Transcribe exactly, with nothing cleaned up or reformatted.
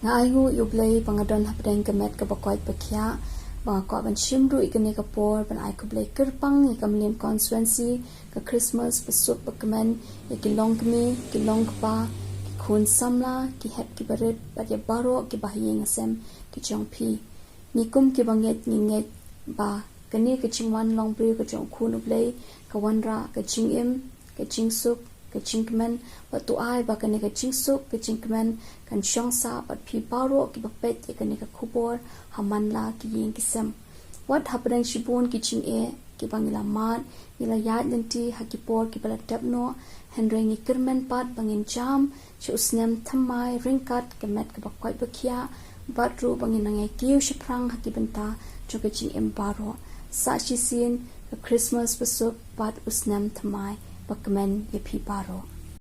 Nga ainguh ïa U Blei ba nga don hapdeng ka met kaba koit ba khiah, ba nga kwah ban shim ruh ïa kane ka por ban ai khublei kyrpang ïa ka Mylliem Constituency, ka Christmas basuk bakmen, ïa ki longkmie, ki longkpa, ki khun samla, ki hep ki barit, bad ïa baroh kiba ha ïing ha sem ki jong phi. Ngi kum kiba ngeit ngi ngeit ba kane ka jingwan long briew ka jong U Khun U Blei ka wanrah ka jingim, ka jingsuk, ka jingkmen, bad to ai ba kane ka jingsuk, ka jingkmen kan shong sah bad phi baroh kiba peit ïa kane ka khubor ha man la ki ïing ki sem. Wat hapdeng shibun ki jingeh kiba ngi la mad, ngi la ïaid lynti ha ki por kiba la dep noh, hynrei ngi kyrmen pat ba ngin jam sha u snem thymmai ryngkat ka met kaba koit ba khiah, bad ruh ba ngin nang ïai kiew shaphrang ha ki bynta jong ka jingim baroh. Sa shisien ka Christmas basuk bad u snem thymmai bakmen ïa phi baroh.